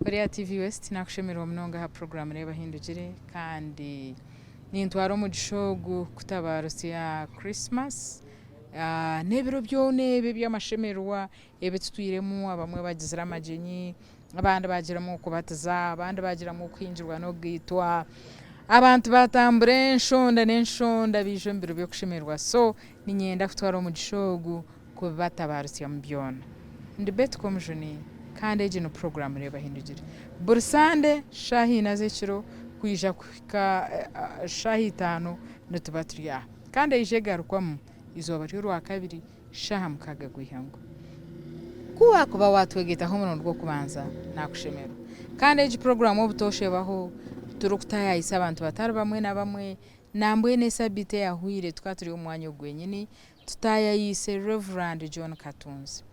Ori aha TV West nakushemererwa munonga aha puroguraamu Reeba Hindugire kandi nintwara omugisha ogu kutabarutsya Christmas n'ebiro byona ebi eby'amashemererwa ebi tutwiremu abamwe bagizire amagyenyi, abandi bagiramu okubatiza, abandi bagiramu okuhingirwa n'okugaitwa, abantu batambura enshonda n'enshonda baija omu biro by'okushemererwa so niinyenda kutwara omugisha ogu kubatabarutsyamu byona. Ndi Betty Komujuni kandi egi ni puroguraamu Reeba Hindugire. Buri Sande shaaha ina z'ekiro kwija kuhika shaaha itaano nituba turi aha. Kandi eija egarukwamu eizooba ry'Orwakabiri shaaha mukaaga gw'eihangwe. Ku waakuba waatwegyeitaho omurundi gw'okubanza, naakushemererwa. Kandi egi puroguraamu obutoosha ebaho turikutaayaayisa abantu batari bamwe na bamwe. Nambwenu esabiiti eyahweire tukaba turi omu mwanya ogu gwenyini tutaayayiise Rev. John Katunzi.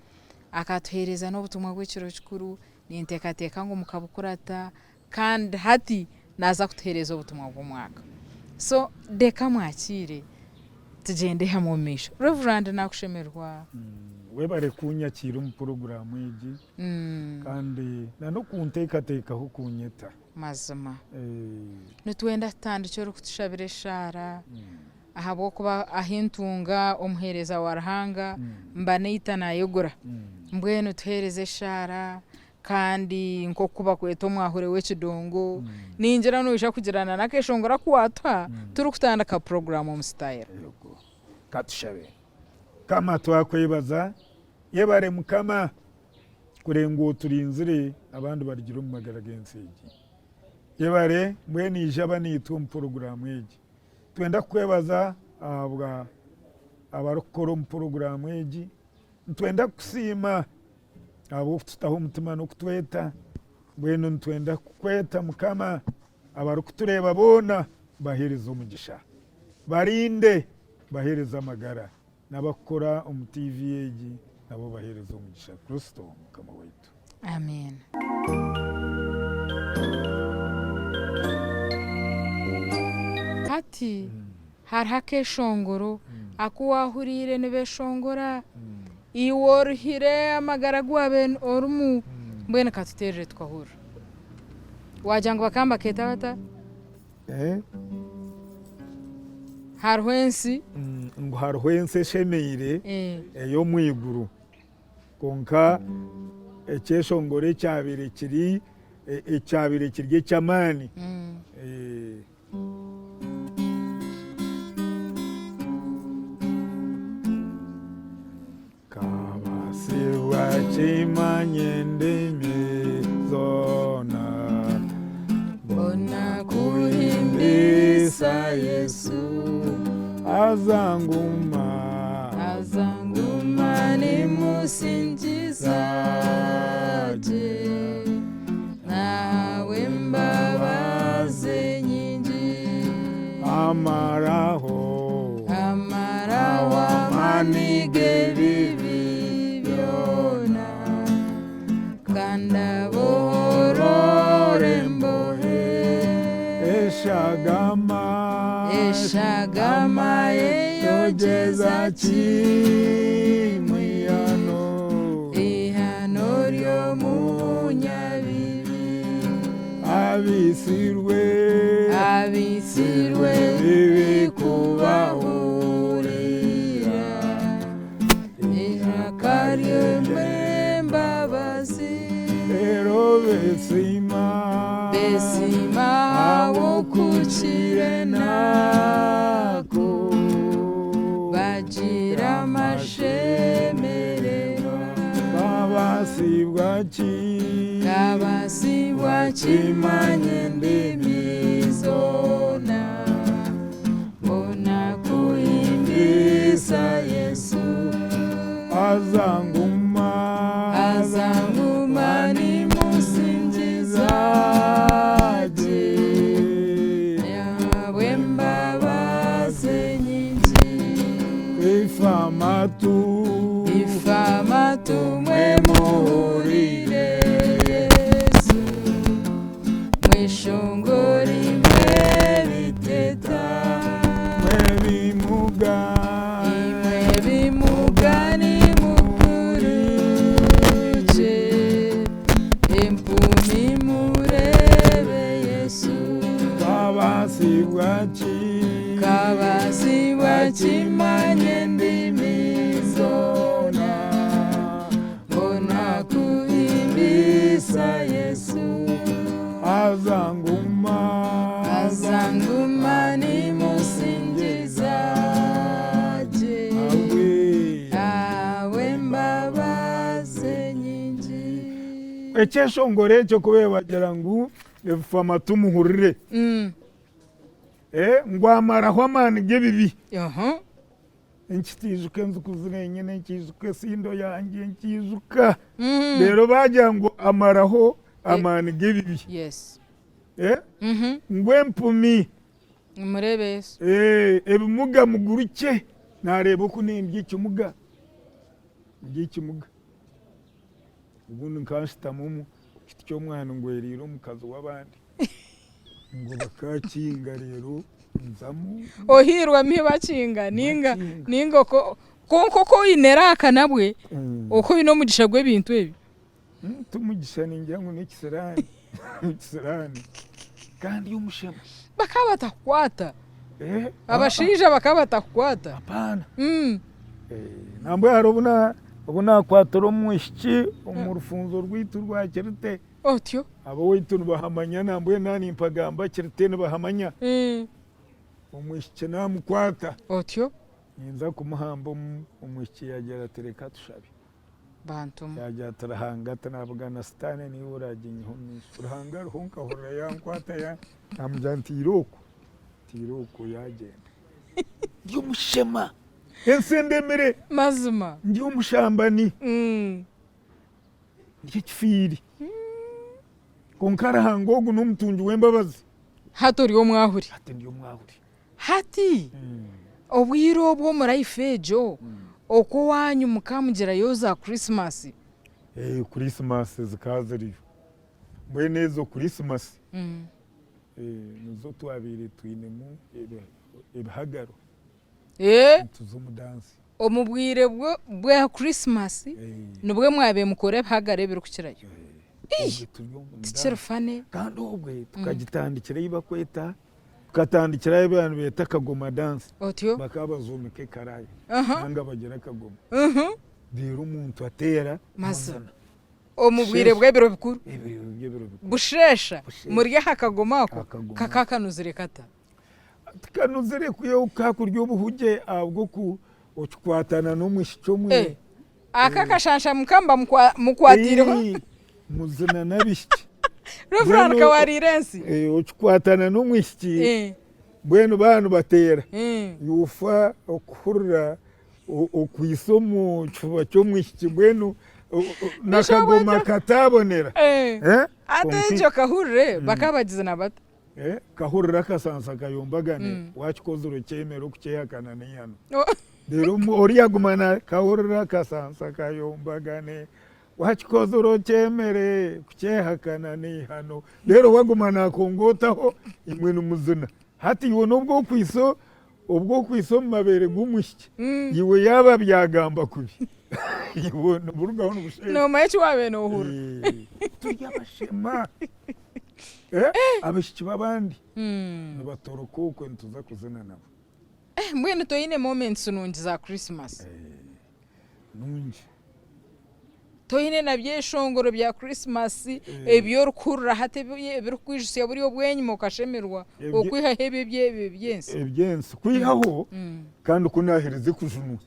Akatuheereza n'obutumwa bw'ekiro kikuru, ninteekateeka ngu mukabukurata kandi hati naaza kutuheereza obutumwa bw'omwaka. So reka mwakiire tugyende hamwe omu maisho. Rev. Naakushemererwa. Webare kunyakiira omu puroguraamu egi kandi na n'okunteekateekaho kunyeta. Mazima. Nitwenda tutandikye orikutushabira eshaara ahabw'okuba ahi ntunga omuheereza wa Ruhanga mba naita nayegura. Mbwenu tuheereze eshaara kandi nk'oku bakweta omwahure w'ekidongo, ningira noija kugira na n'akeshongoro aku waatuha turikutandika puroguraamu omu sitayiro. Yego. Ka tushabe. Mukama twakwebaza, yebare Mukama kureba ngu oturinzire abandi barugire omu magara g'ensi egi. Yebare mbwenu ija ba naitwe omu puroguraamu egi. Nitwenda kukwebaza ahabwa abarikukora omu puroguraamu egi. Nitwenda kukusiima ahabw'okututaho omutima n'okutweta. Mbwenu nitwenda kukweta Mukama, abarikutureeba boona baheereze omugisha. Barinde, baheereze amagara. N'abakukora omu tiivi egi nabo baheereze omugisha. Kristo Mukama waitu. Amen. Hati hariho akeshongoro aku waahuriire nibeshongora, iwe oruhire amagara agu waabaire orimu, mbwenu katuteerere tukahurira. Waagira ngu bakaba nibakeeta bata? Hariho ensi. Ngu hariho ensi eshemeire ey'omu iguru. Kwonka ekyeshongoro ekyabaire kiri ekyabaire kiri eky'amaani. Kabaasibwa kimanye endimi zoona. Mbona kuhimbisa Yesu. Haza nguma. Haza nguma nimusingiza gye. Ahabw'embabazi nyingi. Amaraho. Amaraho amaani g'ebibi byona. Kandi abohorora embohe. Eshagama. Eshagama ye yogyeza kimwe eihano. Eihano ry'omunyabibi. Abaitsirwe. Abaitsirwe Ebibi kubahurira. Eiraka ry'embabazi. Reero besiima. Besiima ahabw'okukira enaku. Bagira amashemererwa. Kabaasibwa ki? Kabaasibwa kimanye endimi zoona. Mbona kuhimbisa Yesu. Haza nguma. Haza nguma nimusingiza gye. Ahabw'embabazi nyingi. Ife amatu. Ife amatu mwe muhurire Yesu. Mweshongore imwe biteta. Imwe bimuga. Imwe bimuga nimukurukye. Empumi. Ekyeshongoro ekyo ku bagira ngu ebifamatu muhurire, ngu amaraho amaani g'ebibi. Nkitiijuka enjuku zirenyine, nkiijuka esindo yangye, nkiijuka. Reero baagira ngu amaraho amaani g'ebibi. Ngu empumi. Nimureebe Yesu. Ebimuga mugurukye. Naareeba oku nindya ekimuga, ndya ekimuga. Obundi nkanshutama omu kiti ky'omwani ngwereire omukazi w'abandi ngu bakakinga reero nzamu. Ohiirwe mihi bakinga ninga ninga oko kwonka oku oine raaka nabwe oku oine omugisha gw'ebintu ebi. Ti mugisha ningira ngu n'ekisiraani n'ekisiraani kandi omushema. Bakaba batakukwata. Abashaija bakaba batakukwata. Apaana. Nambwenu hariho obu obu naakwatira omwishiki omu rufunzo rwaitu rwa Kirite. Otyo. Ab'owaitu nibahamanya nambwenu naaba nimpagamba Kirite nibahamanya. Omwishiki naamukwata. Otyo. Ninza kumuhamba omwishiki yaagira ati reka tushabe. Bantumwe. Yaagira ati Ruhanga tinabugana Sitaane niiwe oraaginyiha omu maisho. Ruhanga ariho nkahurira yankwata yaamugira nti irooko, nti irooko yaagyenda. Ndi omushema, ensi endemire. Mazima. Ndi omushambani, ndi ekifiiri. Kwonka Ruhanga ogu n'omutungi w'embabazi. Hati ori omwahuri. Hati ndi omwahuri. Hati obwire obu omu life egyo oku owanyu mukamugirayo za Christmas. Christmas zikaba ziriyo. Mbwenu ezo Christmas nizo twabaire twinemu ebihagaro nituza omu dansi. Omu bwire bwa Christmas nibwo mwabaire mukora ebihagaro ebirikukirayo. Tikiri funny. Kandi obwe tukagitandikira ei barikweta Tukatandikira ahu baabaire nibeeta Kagoma dance. Otyo. Bakaba bazoomeka ekaraaya nanga bagira akagoma. Reero omuntu ateera Mazima. amazina. Omu bwire bw'ebiro bikuru. Ebiro by'ebiro bikuru. Busheesha muri aha kagoma ako Akagoma. kakaba kanuzire kata? Tikanuzire kwiha ka kurya obuhugye ahabw'oku okikwatana n'omwishiki omwe. Eh, aka akashansha mukaba muba mukwatiireho. Ii, Muzina n'abaishiki. Reverand Mbwenu Kawariire ensi. Okikwatana n'omwishiki mbwenu baaba nibateera yofa okuhurira okwitsa omu kifuba ky'omwishiki mbwenu n'akagoma kataabonera. Hati ekyo kahurire bakaba bagizina bata? Kahurire akasansa kayombagane wakikozire okyemere okukyehakana n'eihano. Reero oriya aguma na kahurire akasansa kayombagane Wakikozire okyemere kukyehakana n'eihano. Reero we aguma naakongootaho, imwe nimuzina. Hati iwe n'obu okwitsa obu okwitsa omu mabeere g'omwishiki, iwe yaaba byagamba kubi, iwe niburugaho nibusheesha. Noomanya eki waabaire noohurira. Turi abashema. Abaishiki b'abandi nibatoroka okwe nituza kuzina nabo. Mbwenu toine moments nungi za Christmas? Nungi. Toine na byeshongoro bya Christmas ebi orikuhurira hati ebirikukwijutsya buri obw'enyima okashemererwa okwihaho ebyo eby'ensi? Eby'ensi kwihaho kandi ku naaherize kujunwa,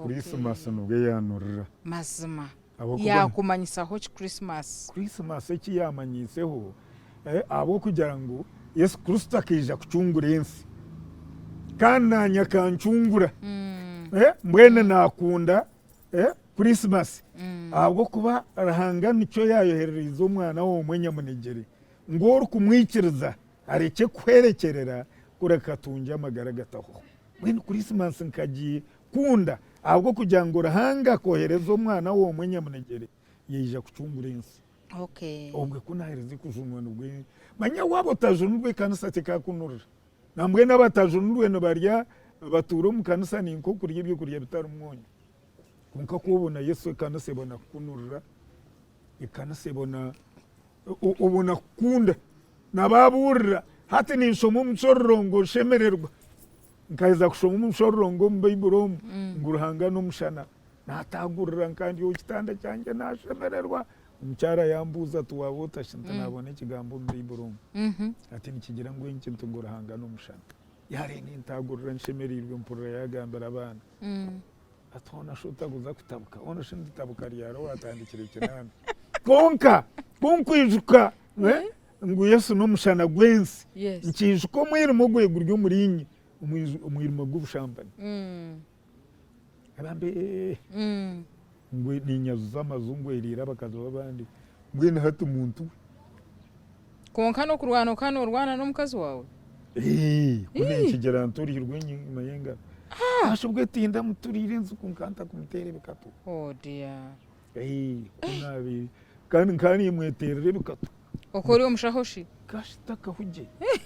Christmas nibwo yaanurira. Mazima. Yaakumanyisaho ki Christmas? Christmas eki yaamanyiiseho ahabw'okugira ngu Yesu Kristo akaija kucungura ensi kandi naanye akancungura. Mbwenu naakunda Christmas ahabw'okuba Ruhanga nikyo yaayoherereize omwana we omwe nyamunegyere ngu orikumwikiriza arekye kuhwerekyerera kureka atungye amagara agatahwaho. Mbwenu Christmas nkagikunda ahabw'okugira ngu Ruhanga akoohereza omwana we omwe nyamunegyere yaija kucungura ensi. Obwe ku naaherize kujunwa nibwo manya waaba otajunirwe ekanisa tekakunurira. Nambwenu abatajunirwe nibarya batuura omu kanisa ni nk'okurya ebyokurya bitarimu mwonyo. Kwonka ku obona Yesu ekanisa ebona kukunurira, ekanisa ebona obona kukunda. Na baabuurira hati ninshoma omushororongo nshemererwa. Nkaheza kushoma omushororongo omu Baiburi omu ngu Ruhanga n'omushana. Naatagurira nka ndi omu kitanda kyangye naashemererwa. Omukyara yambuuza ati waaba ota shi? Nti naabona ekigambo omu Baiburi omu. Ati nikigira ngu enki? Nti ngu Ruhanga n'omushana. Yaareba nintagurira nshemereirwe mpurira yaagambira abaana. Ati hoona shi otakuza kutabuka? Hoona shi nditabuka ryari owaatandikire ekinaana? Kwonka ku nkwijuka eh, ngu Yesu n'omushana gw'ensi, Yes. nkiijuka omwirima ogwari guri omuriinye, omwirima gw'obushambani. Ebambe ngu ninyajuza amaju ngweriire abakazi b'abandi, mbwenu hati muntu we. Kwonka n'okurwana okaba noorwana n'omukazi waawe? Ku ninkigira nti orihirwe enyima y'engaro. Hashi obwe tindamuturiire enju kwonka ntakumuteera ebikatu. Oh dear. Ku naabaire kandi nkaba nimweteerera ebikatu. Okwo ori omushaho shi? Kashita akahugye.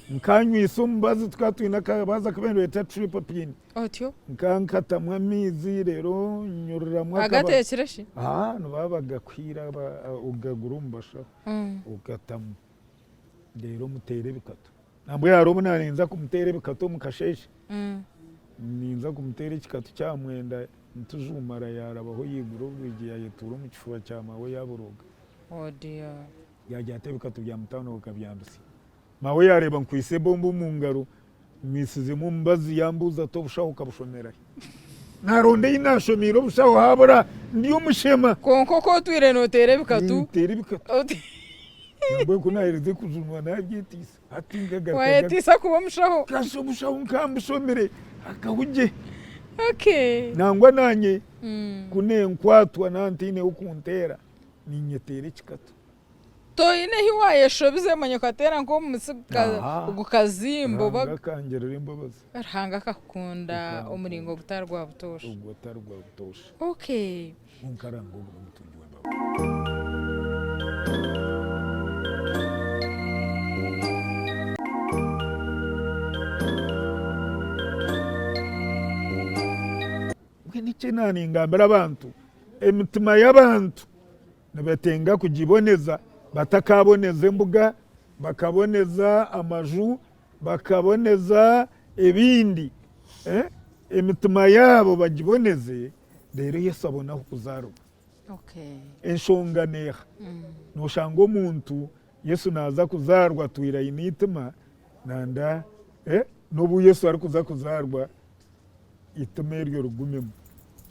Nkanywisa omubazi tukaba twine akabazi aku nibeeta triple pin. Otyo? Nka nkatamu amaizi reero nyururamu akabazi. Agateekire shi? Haa nibaba bagakuhaire ogagura omu bashaho ogatamu reero omuteera ebikatu. Nambwenu hariho obu naaninza kumuteera ebikatu omu kasheeshe, ninza kumuteera ekikatu kya mwenda nitujuumara yaarabaho yaigura orwigi yaayetuura omu kifuba kya maawe yaaborooga. Oh dear. Yaagira ati ebikatu bya mutaano bikabyandusya. Maawe yaareeba nkwaitse ebomba omu ngaro nywisizemu omubazi yambuuza ati obushaho okabushomera hi? Naaronda ei naashomeire obushaho haabura ndi omushema. Kwonka oku otwire nooteera ebikatu. Ninteera ebikatu. Nambwenu ku naaherize kujunwa naabyetiisa. Hati nkagaruka. Waayetiisa kuba omushaho? Kasha obushaho nkaba mbushomire akahugye. Okay. Nangwa naanye ku nenkwatwa naaba ntaine w'okunteera ninyeteera ekikatu. Toine ahi waayeshobize manya okateera nk'omu mutsi gukazimba oba. Ruhanga akangirira embabazi. Ruhanga akakukunda omuringo gutari gwa butoosha. Ogutari gwa butoosha. Okay. Kwonka Ruhanga ogwo n'omutungi w'embabazi. Mbwenu eki naaningambira abantu, emitima y'abantu Nibetenga kugiboneza batakaboneza embuga, bakaboneza amaju, bakaboneza ebindi, emitima yaabo bagiboneze reero Yesu abone ahu kuzaarwa. Enshonga neeha? Nooshanga omuntu Yesu naaza kuzaarwa atwire aine eitima nanda n'obu Yesu arikuza kuzaarwa eitima eryo rigumemu.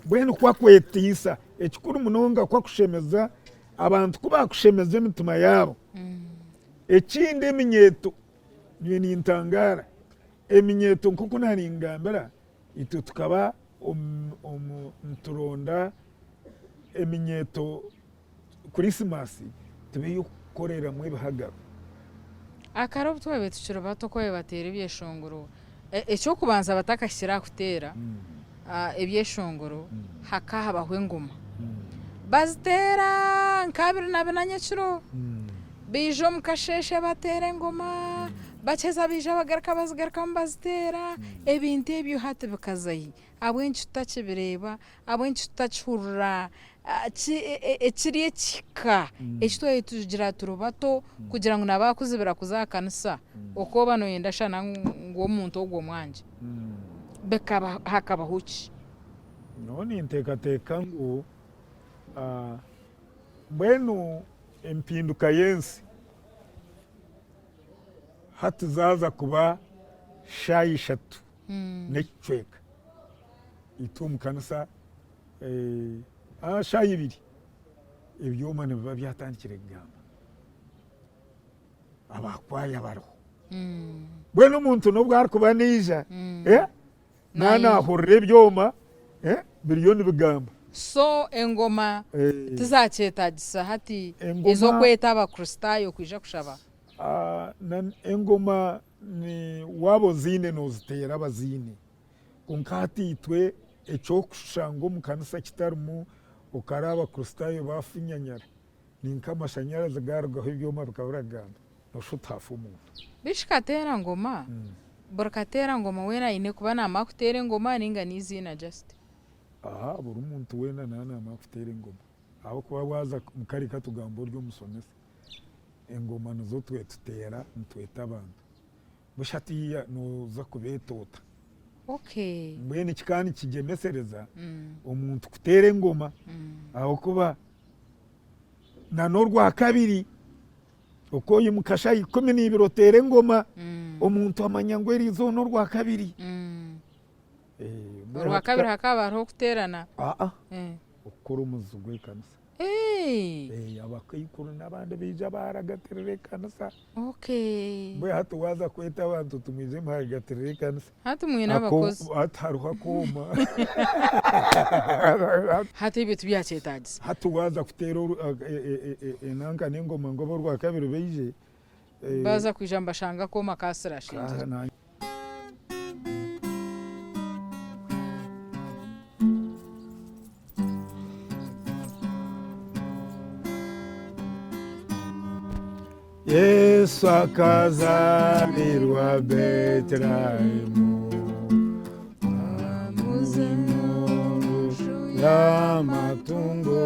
Mbwenu ku akweteisa, ekikuru munonga ku akushemeza, abantu ku baakushemeza emitima yaabo. Ekindi eminyeeto, nyowe nintangaara, eminyeeto nk'oku naaningambira, itwe tukaba nituronda eminyeeto Kurisimasi tube ey'okukoreramu ebihagaro. Akare obu twabaire tukiri bato ku baabaire bateera ebyeshongoro, eky'okubanza batakahikire aha kuteera ebyeshongoro, hakaba habaho engoma. Baziteera nka abiri na bina nyekiro, baija omu kasheeshe bateera engoma, bakyeza baija bagaruka bazigarukamu baziteera, ebintu ebyo hati bikaza hi? Ahabw'enki tutakibireeba? Ahabw'enki tutakihurira? Ekiri ekihika eki twabaire tugira turi bato kugira ngu nabaakuzibira kuza aha kanisa okooba nooyenda shana ngu omuntu ogwo omwangye. Bikaba hakabaho ki? Nyowe ninteekateeka ngu mbwenu empinduka y'ensi hati zaaza kuba shaaha ishatu. n'ekicweka itwe omu kanisa shaaha ibiri ebyoma nibiba byatandikire kugamba abakwaya bariho mbwenu omuntu n'obu arikuba naija naaba naahurira ebyoma biriyo nibigamba. So engoma tizakyetagisa hati ez'okweta abakristaayo kwija kushaba? Engoma Ni waaba oziine nooziteera abaziine. Kwonka hati itwe eky'okushusha ngu omu kanisa kitarimu okare Abakristaayo baafunyanyara, ni nk'amashanyarazi gaarugaho ebyoma bikabura kugamba, nooshusha oti haafa omuntu. Bishi kateera ngoma, buri kateera ngoma weena aine kuba naamanya kuteera engoma ninga n'eiziina just? Aha buri muntu weena naaba naamanya kuteera engoma ahabw'okuba waaza kare katugambe ori omushomesa. Engoma nizo twetuteera nitweta abantu. Busha hatiiya nooza kubeeta ota? Okay. Mbwenu kikaba nikigyemesereza omuntu kuteera engoma ahabw'okuba na n'orwakabiri oku oimuka shaaha 12 oteera engoma, omuntu amanya ngu eri izooba n'orwakabiri. Orwakabiri hakaba hariho okuteerana? Aa, okukora omuzizo gw'ekanisa. Hey! Eh, abakaikuru n'abandi baija baaragatirira ekanisa. Okay. Mbwenu hati waaza kweta abantu oti mwije muhagatirire ekanisa. Hati mwine abakozi. Hati hariho akooma. Hati ebyo tibyakyetaagisa. Hati waaza kuteera enanka n'engoma ngu ab'orwakabiri baije. Baaza kwija nibashanga akooma kaasirashingire. Yesu akazarirwa Betelehemu y'amatungo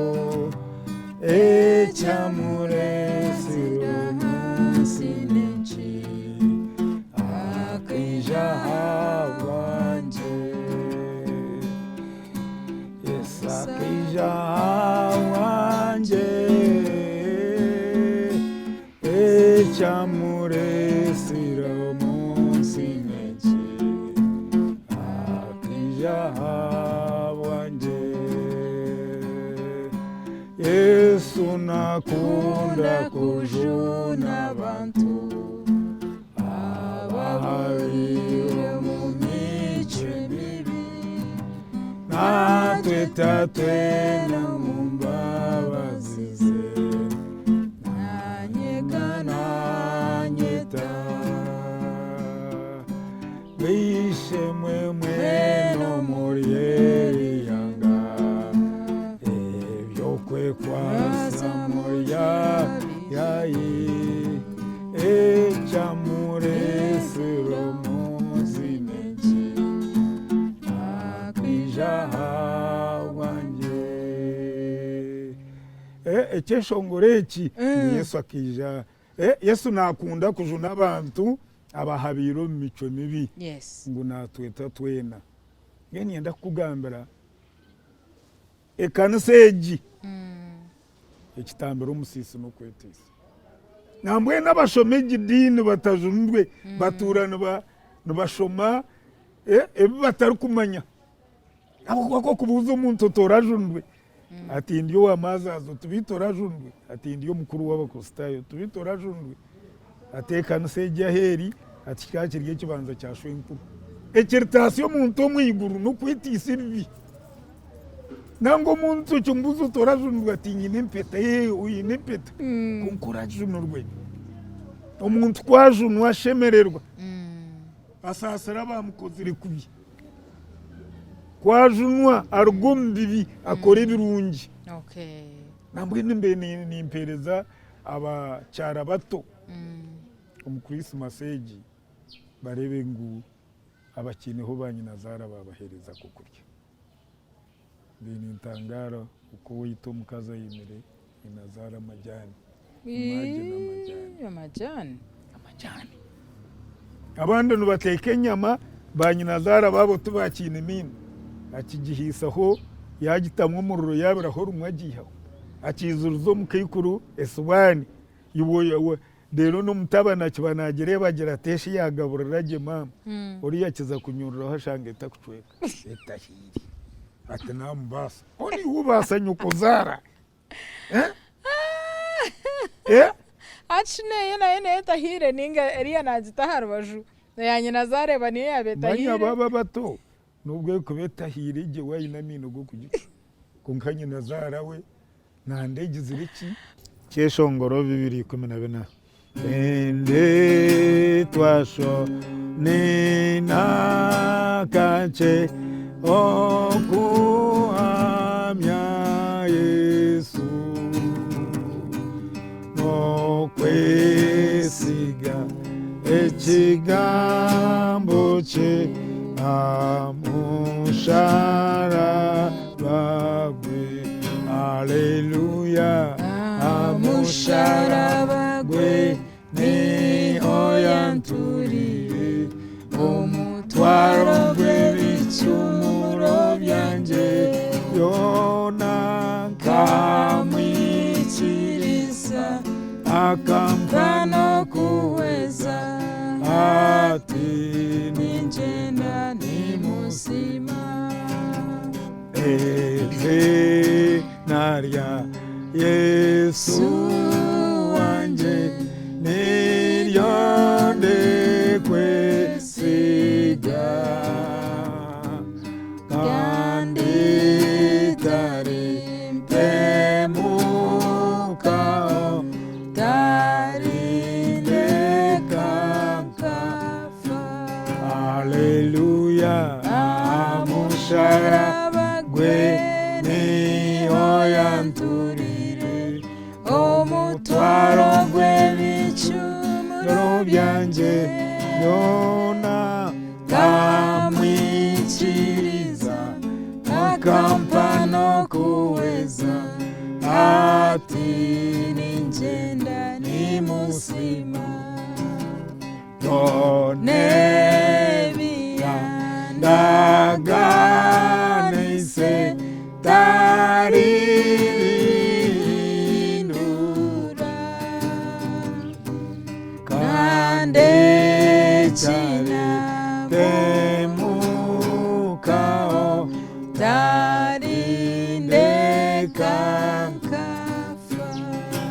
ekyamuresire omu nsi n'enki akaija ahabwangye. Yesu akaija ahabwangye Ekyamureetsire omu nsi n'eki, akaija ahabwangye. Yesu naakunda kujuna abantu abahabire omu micwe mibi, naatweta twena omu mbabazi ze. Nanyega nanyeta B'eishe-emwe mwena omuri eri ihanga Eby'okwekwatsa muryabihayi Ekyamureetsire omu nsi n'enki Akaija ahabwangye. Ekyeshongoro eki ngu Yesu akaija. Yesu naakunda kujuna abantu abahabiire omu micwe mibi ngu naatweta twena. Mbwenu niinyenda kukugambira ekanisa egi ekitambiro omusiisi n'okweteisa. Nambwenu abashoma egi diini batajunirwe batuura nibashoma ebi batarikumanya. Ahabw'okuba ku orikubuuza omuntu oti orajunirwe, ati ndi owa Mazaazi, oti beitu orajunirwe, ati ndi omukuru w'Abakristaayo, oti beitu orajunirwe, ati ekanisa egi ahu eri, ati kikaba kiri ekibanza kya shwenkuru. Ekiritaasya omuntu omu iguru n'okwetiisa ebibi. Nangwa omuntu okimubuuza oti orajunirwe, ati nyine empeta, ee oine empeta kwonka orajunirwe. Omuntu ku ajunwa ashemererwa, asaasira abaamukozire kubi. Ku ajunwa aruga omu bibi akora ebirungi. Nambwenu mbe nimpereza abakyara bato omu Christmas egi barebe ngu abakiineho ba nyinazaara babahereza akokurya. Mbe nintangara oku owaitu omukazi ayimire nyinazaara amajani. Imagine amajani. Amajani? Amajani. Abandi nibateeka enyama banyinazaara baabo tibakiine maino. Akigihiisaho yaagitamu omuriro yaabiraho rumwe agiihaho. Akiizuriza omukaikuru esiwaani. Reero n'omutabani akiba naagireeba agira ati eshi yaagaburira gye maama. Oriya akiza kunyururaho ashanga etakucweka etahiire. Ati naamubaasa. Hoona iwe obaasa nyokozaara? Hati shi neeye nayo neyo etahiire ninga eriya naagita aha rubaju eya nyina zaareeba niyo yaaba etahiire. Manya baba bato nobu erikuba etahiire gye we aine amaino g'okugicwa kwonka nyina zaara we nanda egizire ki? Kyeshongoro 2014. Ende twasho ninakakye okuhamya Yesu n'okwesiga ekigambo kye amusharaba gwe Aleluya amusharaba gwe niho yanturiire omutwaro gw'ebicumuro byangye byona nkamwikiriza akampa n'okuhweza ati Ningyenda nimusiima. Eiziina rya Yesu wangye niryo ndikwesiga kandi tarimpemukaho tarindeka nkafa. Haleluya, aha musharaba gwe niho yanturire omutwaro gw'ebicumuro byangye byona, nkamwikiriza akampa n'okuhweza, ati ningyenda nimusiima. Byona ebi yandaganiise taribihindura. Kandi ekinampemukaho tarindeka nkafa.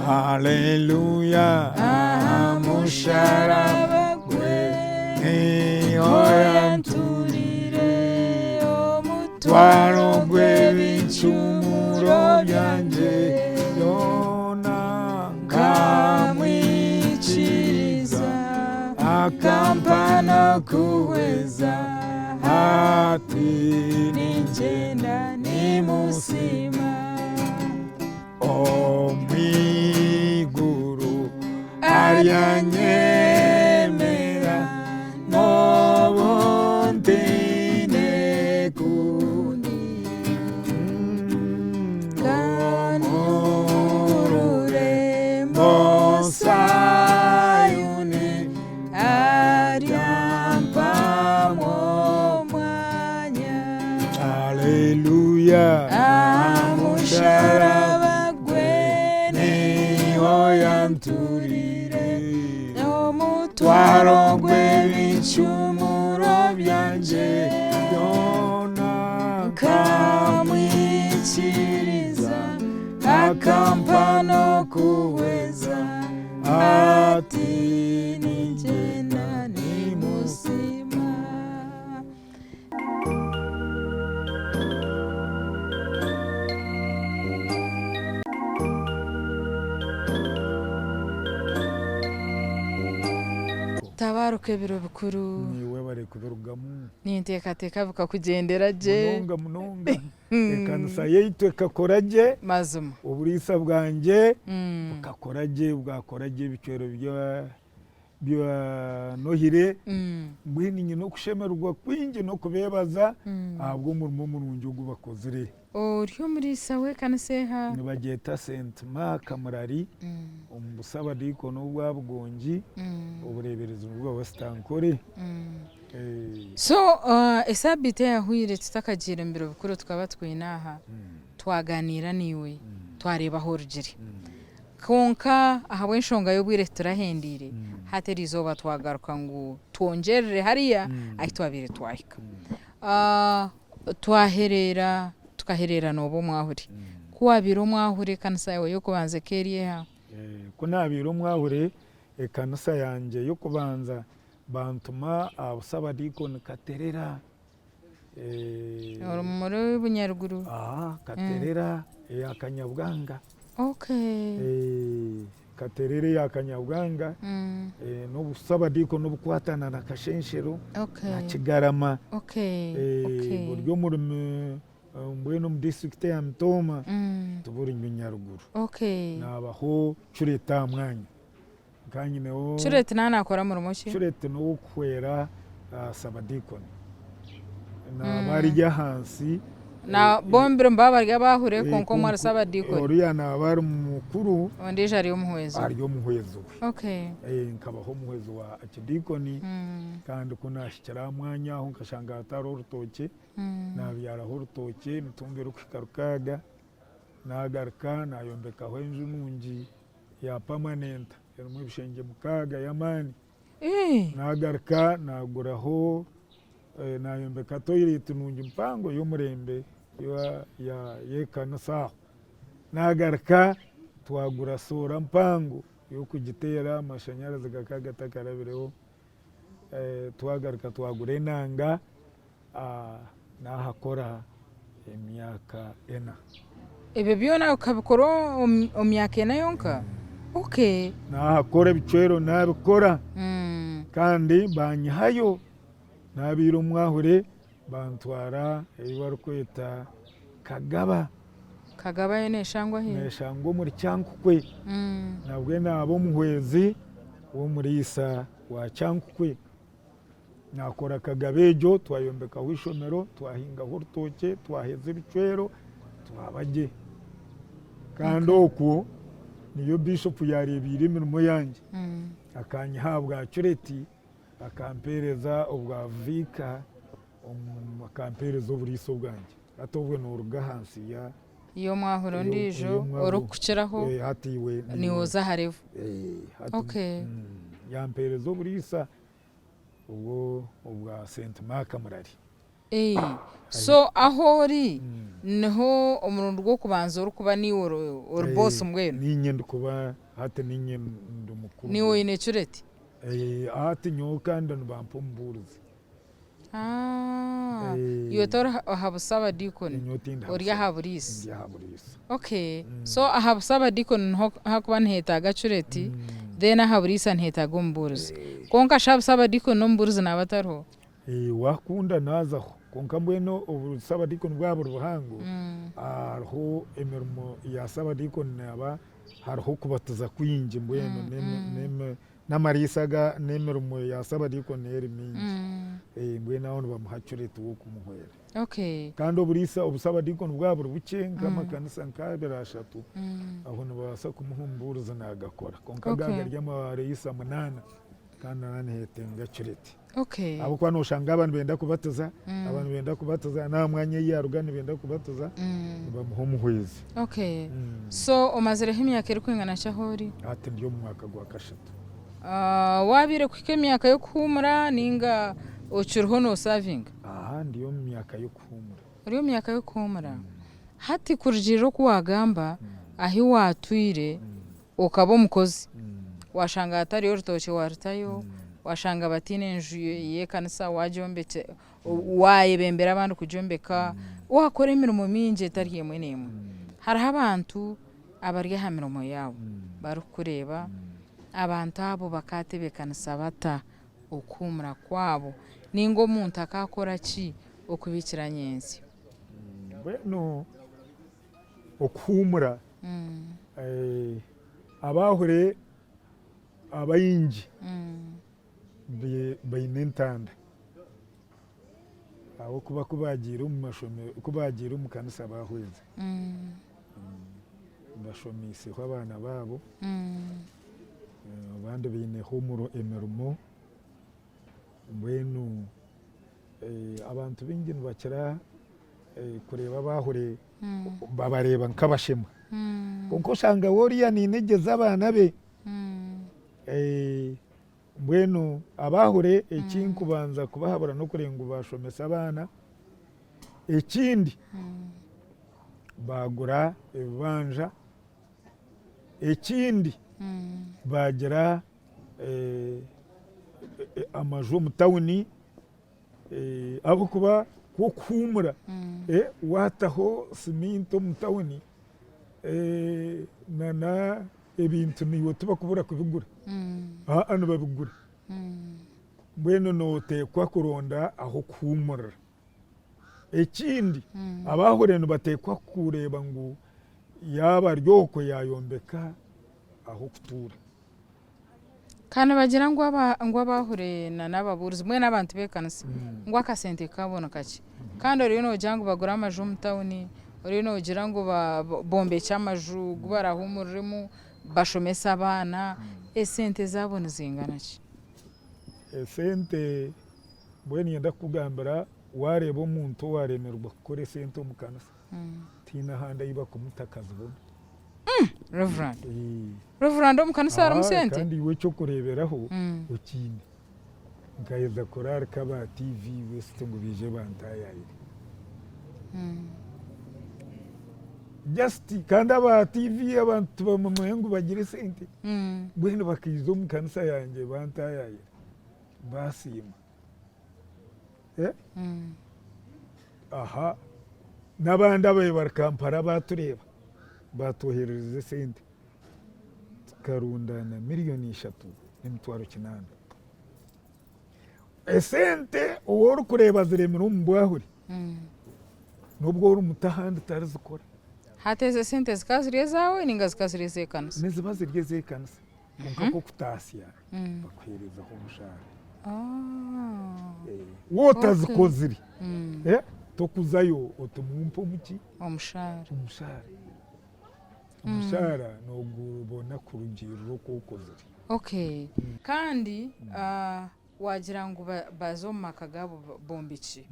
Haleluya, aha musharaba gwe niho yanturire omutwaro gw'ebicumuro byangye byona, nkamwikiriza akampa n'okuhweza, ati ningyenda nimusiima. Omu iguru aryanyemera n'obu ntaine kundi. Omu rurembo Sayuni aryampamu omwanya. Haleluya, aha musharaba gwe niho yanturire omutwaro gw'ebicumuro byangye byona, nkamwikiriza akampa n'okuhweza, ati ningyenda nimusiima. Tabaruka ebiro bikuru. Niiwe barikubirugamu. Ninteekateeka bikakugyendera gye. Munonga munonga. Ekanisa yaitu ekakora gye. Mazima. Oburiisa bwangye bukakora gye, bwakora gye ebicwero bya Nohire. Mbwenu nyine okushemererwa kwingi n'okubeebaza ahabw'omurimo murungi ogu bakozire. Ori omuriisa w'ekanisa eha? Nibagyeta St. Mark Murari omu busabadiikoni obwa Bugongi, obureeberezi nibwa West Ankole. So esaabiiti eyahweire tutakagiire omu biro bikuru tukaba twine aha, twagaaniira naiwe twareeba ahu orugire. Kwonka ahabw'enshonga y'obwire titurahendeire, hati eriizooba twagaruka ngu twongyerere hariya ahu twabaire twahika. Twahereera tukahereera nooba omwahure. Ku waabaire omwahure ekanisa yaawe y'okubanza ekaba eri eha? Ku naabaire omwahure, ekanisa yangye y'okubanza bantuma aha busabadiikoni Katerera. Ori muri Bunyaruguru? Katerera eya Kanyabwanga. Okay. Katerera eya Kanyabwanga n'obusabadiikoni obukwatana na Kashenshero na Kigarama. Buri omuri mbwenu omu disiturikiti eya Mitooma tiburi Bunyaruguru. Naabaho Cureti aha mwanya. Nkaba nyineho. Cureti naaba naakora murimo ki? Cureti n'ow'okuhwera sabadiikoni. Naaba ari ahansi. Bombi nibaba bari abahure kwonka omwe ari sabadiikoni. Oriya naaba ari mukuru. Ondiijo ari omuhwezi we. Ari omuhwezi we. Nkabaho omuhwezi wa akidiikoni kandi ku naahikire aha mwanya aho nkashanga hatariho orutookye, naabyaraho orutookye emitumba erikuhika rukaaga, naagaruka naayombekaho enju nungi ya pamanenta erimu ebishengye mukaaga y'amaani. Naagaruka naaguraho, naayombeka toyireti nungi mpango y'omurembe y'ekanisa aho. Naagaruka Twagura soora mpango y'okugiteera amashanyarazi gakaba gatakarabireho. Twagaruka twagura enanga naahakora emyaka ena. Ebyo byona okabikora omu myaka ena yonka? Okay. Naahakora ebicwero naabikora kandi baanyihayo naabaire omwahure Bantwara ei barikweta Kagaba. Kagaba yo neshangwa hi? Neshangwa omuri Kyankukwe. Nabwe naaba omuhwezi w'omuriisa wa Kyankukwe. Nakora Kagaba egyo, twayombekaho eishomero, twahingaho orutookye, twaheza ebicwero, twaba gye. Kandi okwo niyo Biishopu yaareebeire emirimo yangye. Akanyiha aha bwa cureti. Akampeereza obwa viika, akampeereza oburiisa obwangye. Hati obwo nooruga ahansi ya. Y'omwahuri ondiijo orikukukiraho, Hati iwe. Niiwe oza aha level. Hati yampeereza oburiisa obwo obwa Saint Mark Murari. So ahu ori niho omurundi gw'okubanza orikuba niiwe ori boss mbwenu? Niinye ndikuba hati niinye ndi mukuru. Niiwe oine cureti? Hati nyowe kandi nibampa omubuurizi. Iwe tori aha busabadiikoni, ori aha buriisa? Ndi aha buriisa. Okay, so aha busabadiikoni niho hakuba nihetaaga cureti, then aha buriisa nihetaaga omubuurizi. Kwonka shi aha busabadiikoni n'omubuurizi naaba atariho? Waakunda naazaho, kwonka mbwenu obusabadiikoni bwaba buri buhango, hariho emirimo ya sabadiikoni naaba hariho okubatiza kwingi mbwenu n'amariisa aga n'emirimo ya sabadiikoni eri mingi. Mbwenu aho nibamuha cureti w'okumuhwera. Kandi oburiisa obusabadiikoni bwaba buri bukye nk'amakanisa nk'abiri ashatu, aho nibabaasa kumuha omubuurizi naagakora. Kwonka gaaba gari amariisa munaana, kandi naaba nihetenga cureti. Ahabw'okuba nooshanga aba nibenda kubatiza, aba nibenda kubatiza, n'aha mwanya ei yaaruga nibenda kubatiza, nibamuha omuhwezi. So omazireho emyaka erikwingana ki ahu ori? Hati ndi omu mwaka gwa kashatu. Waabaire kuhika emyaka y'okuhuumura nainga okiriho noosavinga? Aha ndi omu myaka y'okuhuumura. Ori omu myaka y'okuhuumura? Hati kurugiirira oku waagamba, ahu waatwire okaba omukozi, waashanga hatariyo orutookye waarutayo, waashanga bataine nju y'ekanisa waagyombekye waayebembera abandi kugyombeka, waakora emirimo mingi etari emwe n'emwe. Hariho abantu abari aha mirimo yaabo barikukureeba, abantu abo bakaatebeekanisa bata okuhuumura kwabo nainga omuntu akaakora ki okubiikira nyentsya? Mbwenu okuhuumura Abahure abaingi baine entanda ahabw'okuba ku baagiire omu mashomero, ku baagiire omu kanisa baahweza. Bashomiiseho abaana baabo, abandi baineho emirimo, mbwenu abantu baingi nibakira kureeba abahure babareeba nk'abashema. Kwonka oshanga we oriya nainegyeza abaana be. Mbwenu abahure eki nkubanza kubahabura n'okureeba ngu bashomesa abaana. Ekindi baagura ebibanja. Ekindi baagira amaju omu tawuni. Ahabw'okuba ku okuhuumura waataho siminti omu tawuni nana ebintu naiwe tibakubura kubigura, aa nibabigura. Mbwenu nooteekwa kuronda ah'okuhuumurira. Ekindi abaahurire nibateekwa kureeba ngu yaaba ari okwo yaayombeka ah'okutuura. Ka nibagira ngu ngu abahure na n'ababuurizi mbwenu abantu b'ekanisa ngu akasente kaabo ni kakye. Kandi oriyo noogira ngu bagure amaju omu tawuni, oriyo noogira ngu bombekye amaju gu barahuumuriremu, bashomese abaana, esente zaabo nizingana ki? Esente mbwenu niinyenda kukugambira waareeba omuntu owaaremerwa kukora esente omu kanisa, tihaine ahandi ahu barikumuta akazibona. Reverand. Reverand omu kanisa harimu sente? Kandi iwe ekyokureberaho okiine. Nkaheza kurarika aba TV West ngu baije bantayayire. Just kandi aba TV abantu tibamumanya ngu bagire esente. Mbwenu bakaija omu kanisa yangye bantayayira basiima. Eh? Aha n'abandi ababaire bari Kampala batureeba batwoherereza esente tukarundaana miriyoni ishatu n'emitwaro kinaana. Esente ou orikureeba ziremire omu bwahuri n'obu orimuta ahandi tarizikora. Hati ezo esente zikaba ziri ezaawe ninga zikaba ziri ez'ekanisa? Niziba ziri ez'ekanisa kwonka nk'okutaasya bakuheerezaho omushaara. Waaba otazikozire tokuzayo oti mumpe omuki? Omushaara. Omushaara. Omushaara nogubona kurugiirira oku okozire. Okay. Kandi wagira ngu baza omu maka gaabo bombekire.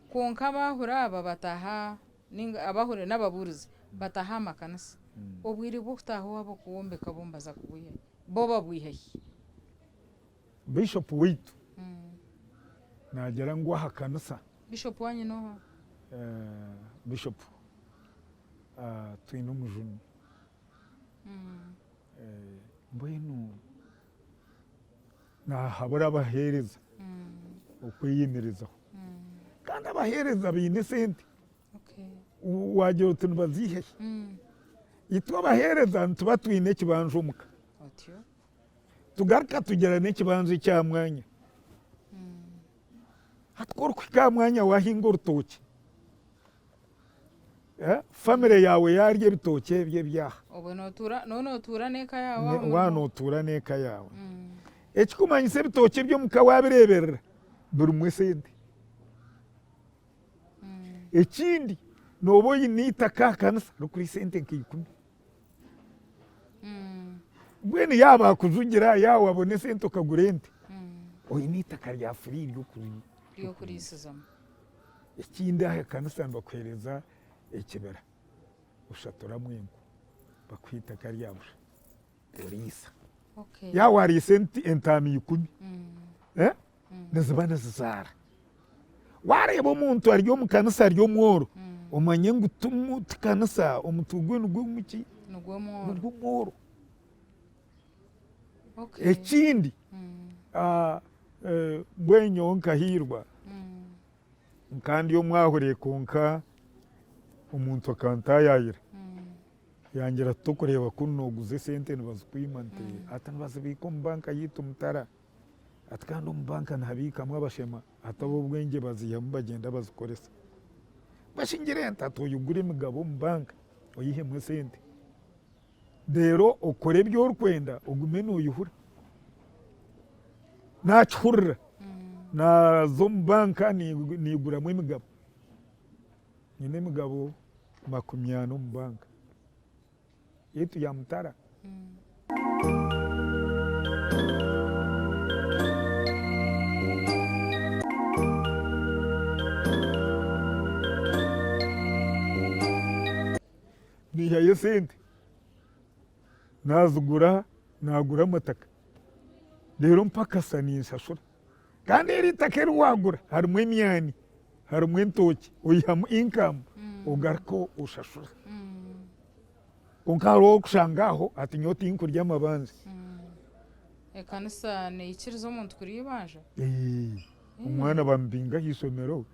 Kwonka abaahura aba bataaha ninga abaahura n'ababuurizi bataaha aha makanisa. Obwire bw'okutaaha owaabo kuwombeka bo nibaza kubwiha hi? Bo babwiha hi? Bishop waitu naagira ngu aha kanisa. Bishop waanyu n'oha? Bishop Twinomujuni. Mbwenu nahabura abaheereza okweyemerezaho. Kandi abaheereza baine esente, waagira oti nibaziiha hi? Itwe abaheereza nituba twine ekibanja omuka, tugaruka tugira n'ekibanja ekya mwanya. Hati ku orikuhika aha mwanya waahinga orutookye, Famire yaawe yaarya ebitookye ebyo ebyaha. Obwe notuura noba notuura n'eka yaawe aha murimo. Waaba notuura n'eka yaawe. Ekikumanyisa ebitookye eby'omuka waabireeberera birimu esente. Ekindi nooba oine eitaka aha kanisa rikuriha esente nka ikumi. Mbwenu yaaba baakujugira yaaba waabona esente okagura ente, oine eitaka rya free ry'okuriisizamu. Ekindi aha ekanisa nibakuheereza ekibira oshaturamu enku bakuha eitaka rya busha oriisa. Yaaba wariisa entaama ikumi niziba nizizaara. Waareeba omuntu ari omu kanisa ari omworo omanye ngu ti kanisa omutwe gwe nigwo muki? Nigwo mworo. Ekindi mbwenu nyowe nkahiirwa nkaba ndi omwahuri kwonka omuntu akantaayaayira yangira ati torikureeba kunu nooguza esente nibazikwima nti ati nibazibiika omu banka yaitu mutara ati kandi omu banka nihabiikamu abashema ati ab'obwengye baziihamu bagyenda bazikoresa. Mbashingira nti ati oyigure emigabo omu banka oyihemu esente. Reero okore ebi orikwenda ogume noyihura. Naakihurira naaza omu banka naiguramu emigabo. Nyine emigabo 40 omu banka yaitu ya mutara. Niihayo esente naazigura naagura amataka reero mpakasa ninshashura kandi eri itaka eri waagura harimu emyani harimu entookye oihamu inkamu ogaruka oshashura kwonka hariho orikushanga aho ati nyowe tinkurya amabanja. Ekanisa neikiriza omuntu kurya eibanja? Omwana bamubinga aha ishomero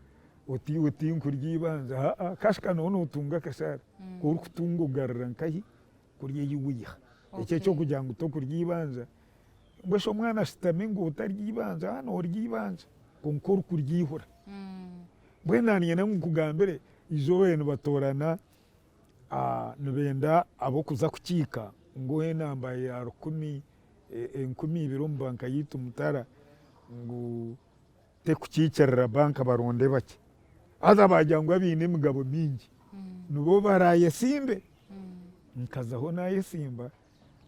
Oti iwe tinkurya eibanja, haa, kashika nooba nootunga akashaara, ku orikutunga ogarura nkahi? Kuri ei waiha. Eki eky'okugira ngu tokurya eibanja, mbwenu shi omwana ashutami ngu otarya eibanja, haa noorya eibanja kwonka orikuryihura. Mbwenu naanye ngu nkugambire, eizooba nibatoorana nibenda ab'okuza kukiika ngu ohe enamba ya rukumi, 2000 omu banka yaitu Mutara ngu Tekukiikirira banka baronde bakye. Haza baagira ngu abaine emigabo mingi nibo baraayesimbe. Nkazaho naayesimba,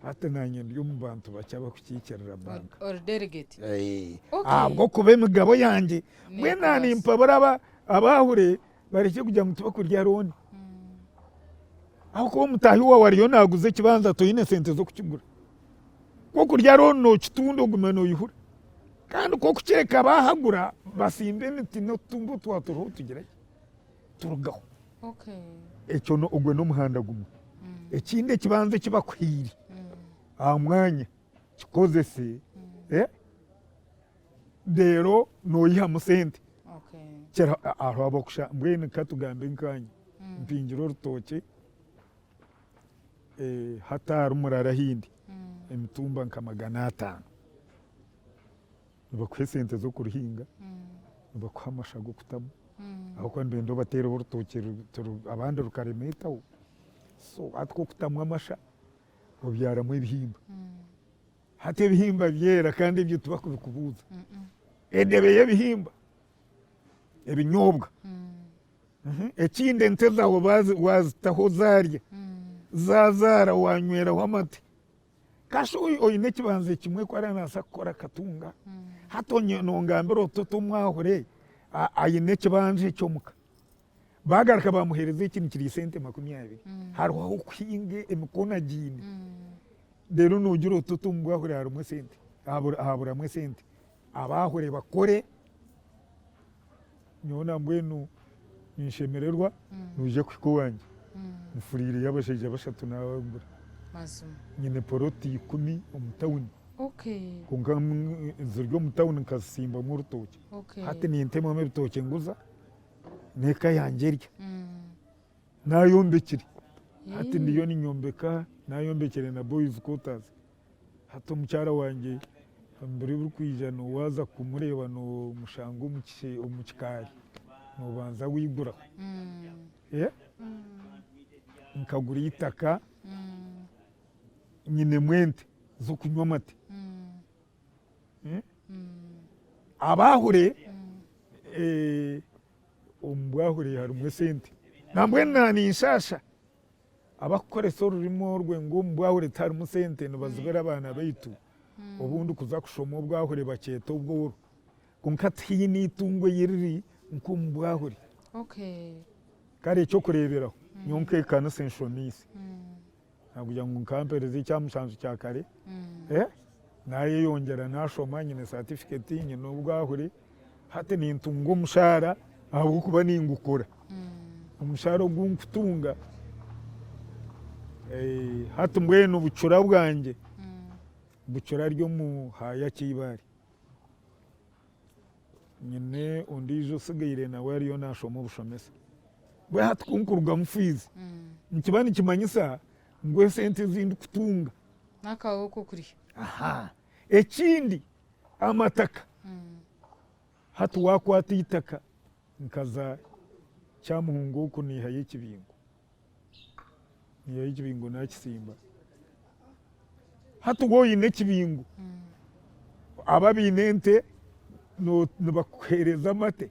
hati naanye ndi omu bantu bakye abarikukiikirira banka. Ori delegate? Ahabw'okuba emigabo yangye, mbwenu naaba nimpabura abaahure barekye kugira ngu tibakurya looni. Ahabw'okuba omutaahi waawe ariyo naaguza ekibanja toine sente z'okukigura. Ku okurya looni nookitunda ogume noihura. Kandi ku okukireka baahagura basimba emiti n'otutumba otwa turiho tugira ki? Turugaho. Ekyo ogwo n'omuhanda gumwe. Ekindi ekibanza eki bakuhaire aha mwanya kikozese reero noihamu sente. Hariho abakusha mbwenu katugambe nkaanye mpingire orutookye hati ahari murara ahindi emitumba nka 500. Nibakuha esente z'okuruhinga, nibakuha amasha g'okutamu ahabw'okuba nibenda obateereho orutookye abandi rukaremeetaho. So hati ku okutamu amasha obyaramu ebihimba. Hati ebihimba byera kandi ebyo tibakubikubuuza. Edebe y'ebihimba, ebinyobwa. Ekindi ente zaawe waazitaho zaarya, zaazaara waanyweraho amate. Kasha oine ekibanza kimwe ku arabaasa kukora akatunga, hati nongambira oti oti omwahure aine ekibanja eki omuka, bagaruka bamuheereza eki nikiri sente 20, hariho ah'okuhinga emikono agiine, reero nogira oti oti omu bwahure harimu esente, haburamu esente, abaahure bakore, nyowe nambwenu ninshemererwa noija kuhika owangye nfuriireyo abashaija bashatu nabagura. Nyine poloti 10 omu tawuni kwonka ziri omu tawuni nkazisimbamu orutookye. Hati nintemamu ebitookye nguza n'eka yangye erya. Nayombekire hati ndiyo ninyombeka nayombekire na boys quarters. Hati omukyara wangye omu biro ebirikwija waaza kumureeba noomushanga omu kikaari noobanza waiguraho. Nkagura eitaka nyinemu ente z'okunywa amate. Abaahure omu bwahure harimu esente. Nambwenu naaninshasha Abakukoresa orurimi orwe ngu omu bwahure tiharimu sente nibazibira abaana baitu obundi kuza kushoma obwahure bakyeta obworo kwonka tihaine eitungo eyiriri nk'omu bwahure. Kare ekyokureeberaho nyowe nk'ekanisa enshomiise nakugira ngu nkampereza ekyamushanju kya kare nayeyongyera nashoma nyine certificate nyine obwahure hati nintunga omushaara ahabw'okuba ningukora. Omushaara ogu nkutunga hati mbwenu bucura bwangye bucura ari omu haaya Kyeibaare. Nyine ondiijo osigaire nawe ariyo naashoma obushomesa. Mbwenu hati ku nkurugamu fiizi nikiba nikimanyisa ngu esente ezi ndikutunga. N'akahooho k'okurya. Ekindi amataka, hati waakwata eitaka nkaza Kyamuhunga oku naihayo ekibingo, naihayo ekibingo nakisimba. Hati waaba oine ekibingo, abo abaine ente nibakuheereza amate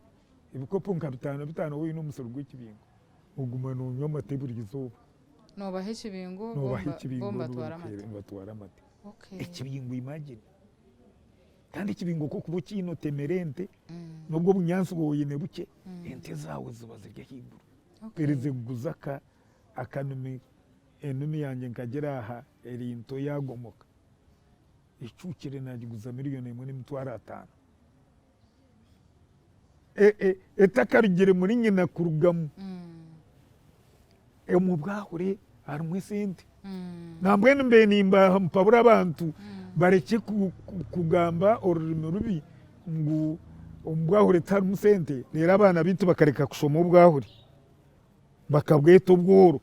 ebikopo nka bitaano bitaano waaba oine omusiri gw'ekibingo, oguma noonywa amate buri izooba. Noobaha ekibingo Noobaha ekibingo bo nibatwara amate. Nibatwara amate. Ekibingo imagine. Kandi ekibingo ku orikuba okiine otemera ente, n'obwo obunyaatsi bwawe oine bukye, ente zaawe ziba ziri ahaiguru. Mperize kuguza akanumi, enumi yangye nkagira aha eri nto yaagomoka, ecukire naagiguza 1,500,000. Etakarugire muri nyina kurugamu. Omu bwahure harimu esente. Nambwenu mbaire nimpabura abantu barekye kugamba orurimi rubi ngu omu bwahure tiharimu sente reero abaana baitu bakareka kushoma obwahure bakabweta obworo.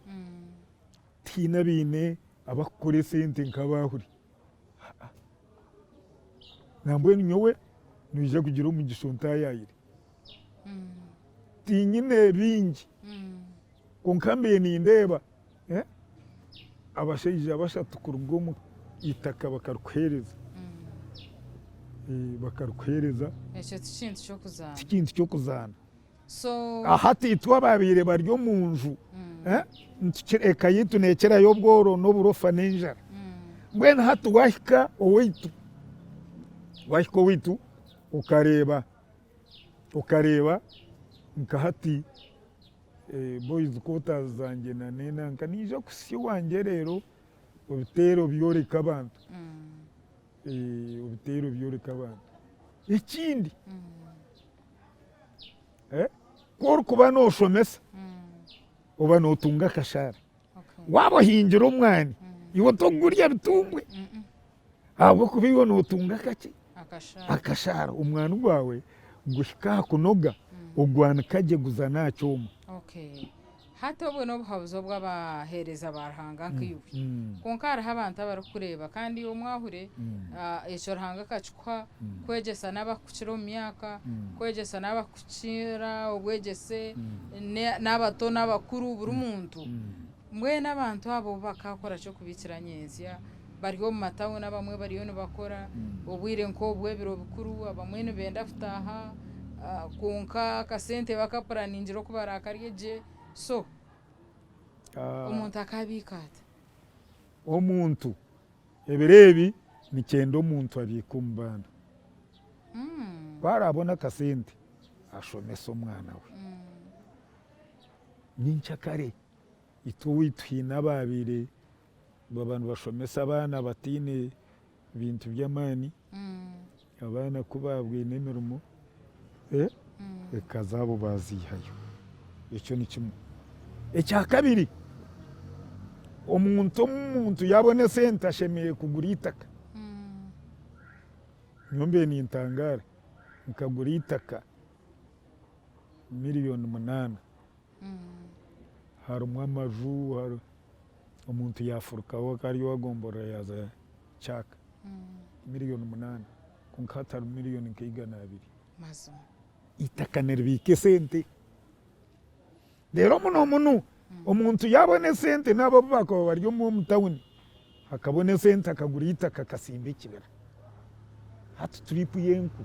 Tihaine abaine abakukora esente nk'abahure. Nambwenu nyowe noija kugira omugisha ontaayaayire. Tinyine bingi kwonka mbaire nindeeba abashaija bashatu kuruga omu itaka bakarikuheereza, bakarikuheereza. Ekyo ti kintu ky'okuzaana. Ti kintu ky'okuzaana. Hati itwe abaabaire bari omu nju, eka yaitu neekirayo obworo n'oburofa n'enjara. Mbwenu hati waahika owaitu, waahika owaitu okareeba, okareeba nka hati boys quarters zangye na n'enanka niinyija kuhitsya owangye reero obiteere obyoreke abantu, obiteere obyoreke abantu. Ekindi ku orikuba nooshomesa. Oba nootunga akashaara. Waaba ohingire omwani, iwe tokugurya bitumbwe ahabw'okuba iwe nootunga akaki? Akashaara. Omwani gwawe guhika aha kunoga, ogwanika gye guzana aha kyoma. Hati obwo n'obuhabuzi obw'abaheereza ba Ruhanga nkaiwe. Kwonka hariho abantu abarikukureeba kandi iwe omwahure, ekyo Ruhanga akakikuha kwegyesa n'abarikukira omu myaka, kwegyesa n'abarikukira obwegyese, n'abato n'abakuru buri muntu. Mbwenu abantu abo bo bakaakora ki okubiikira nyentsya? Bari omu matawuni abamwe bariyo nibakora, obwire nk'obu ebiro bikuru abamwe nibenda kutaaha kwonka akasente bakapuraningira oku baraakarye gye. So omuntu akaabiika ata? Omuntu, ebiro ebi nikyenda omuntu abiike omu baana. Ku araabone akasente ashomese omwana we. Nyenkyakare itwe owaitu haine abaabaire baba nibashomesa abaana bataine bintu by'amaani, abaana ku baabwine emirimo eka zaabo baaziihayo. Ekyo ni kimwe. Ekya kabiri, omuntu omuntu yaabona esente ashemereire kugura eitaka. Nyowe mbaire nintangaara, nkagura eitaka miriyoni munaana. Harimu amaju, omuntu yaafurukaho akaba ari owagomborora yaaza Kyaka, miriyoni munaana kwonka hati harimu miriyoni nka igana abiri. Eitaka niribiika esente. Reero muno muno omuntu yaabona esente n'abo abu baakuba bari omu tawuni, akabona esente akagura eitaka akasimba ekibira. Hati turipu y'enku,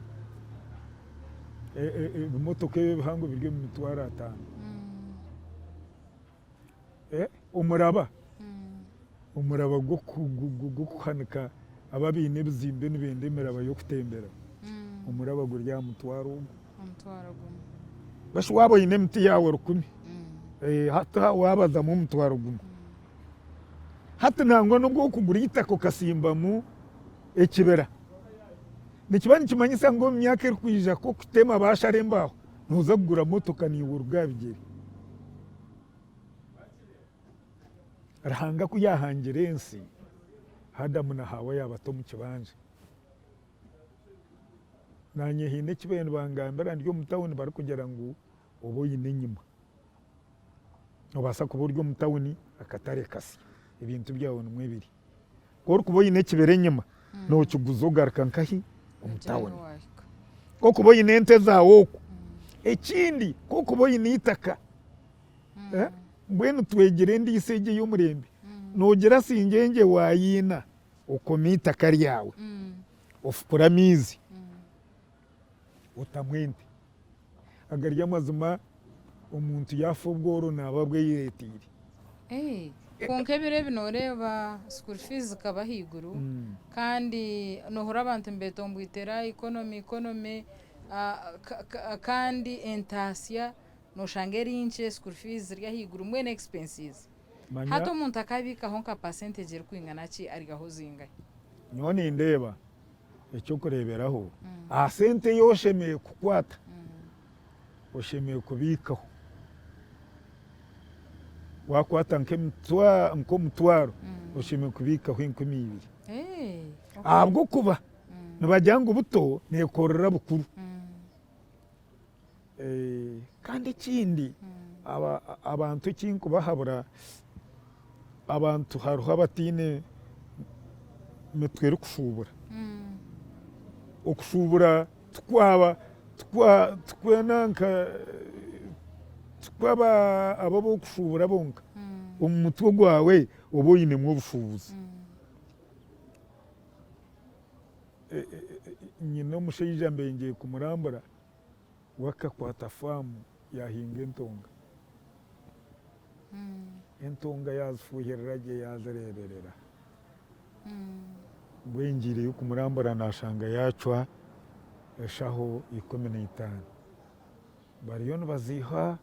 ebimotoka ebi ebihango biri omu mitwaro ataano. Omuraba, omuraba gw'okuhanika abo abaine ebizimbe nibenda emiraba y'okutembera, omuraba guri aha mutwaro ogwo. Mbwenu shi waaba oine emiti yaawe rukumi, hati waabazamu omutwaro gumwe. Hati nangwa n'obu orikugura eitaka okasimbamu ekibira, nikiba nikimanyisa ngu omu myaka erikwija ku orikutema baashara embaaho, nooza kugura motoka naiwe oruge aha bigyere. Ruhanga ku yaahangire ensi, Adamu na Haawa yaabata omu kibanja. Naanye haine eki baabaire nibangambira ndi omu tawuni barikugira ngu obe oine enyima. Noobaasa kuba ori omu tawuni akatare kasya, ebintu byawe nimwo biri. Ku orikuba oine ekibira enyima, nookiguza ogaruka nkahi? Omu tawuni. Ku orikuba oine ente zaawe okwo. Ekindi ku orikuba oine eitaka, mbwenu twegyere endiisa egi ey'omurembe, noogira singyenje waayiina okoma eitaka ryawe, ofukure amaizi, otamu ente. Agari amazima omuntu yaafa obworo naaba abwereeteire. Kwonka ebiro ebi nooreeba school fees zikaba ahaiguru kandi noohurira abantu nibetomboitera economy economy kandi entaasya nooshanga eri nkye, school fees ziri ahaiguru mbwenu expenses. Hati omuntu akaabiikaho nka percentage erikwingana ki arigaho zingahi? Nyowe nindeeba Eky'okureeberaho, aha sente ei oshemereire kukwata, oshemereire kubiikaho. Waakwata nk'omutwaro, oshemereire kubiikaho enkumi ibiri. Ahabw'okuba nibagira ngu buto neekorera bukuru. Kandi ekindi abantu eki nkubahabura, abantu hariho abataine mitwe erikushuubura. Okushuubura tikwaba tikwaba abo ab'okushuubura bonka, omu mutwe gwawe oba oinemu obushuubuzi. Nyine omushaija mbaire kumurambura we akakwata faamu yaahinga entonga. Entonga yaazifuuhirira gye yaazireeberera. Mbwenu ngiireyo kumurambura naashanga yaacwa eshaho 15. Bariyo nibaziiha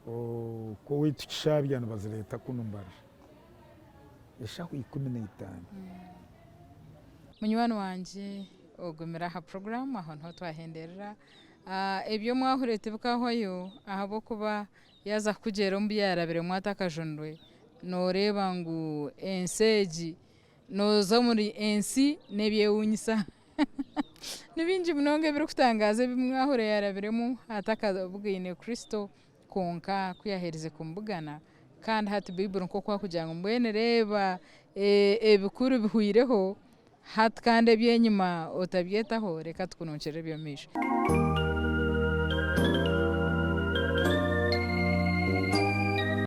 okwo owaitu Kishaabya nibazireeta kunu Mbarara. Eshaho 15. Munywani wangye ogumire aha puroguraamu aho niho twahenderera. Eby'omwahure tibikahwayo ahabw'okuba yaaza kukugyera omu bi yaarabiremu atakajunirwe, nooreeba ngu ensi egi nooza omuri ensi n'ebyewuunyisa. Ni bingi munonga ebirikutangaaza ebi Mwahure yaarabiremu atakabugaine Kristo kwonka ku yaaherize kumubugana kandi hati Baiburi nk'oku arikugira ngu mbwenu reeba ebikuru bihweireho hati kandi eby'enyima otabyetaho reka tukununkirire eby'omumaisho.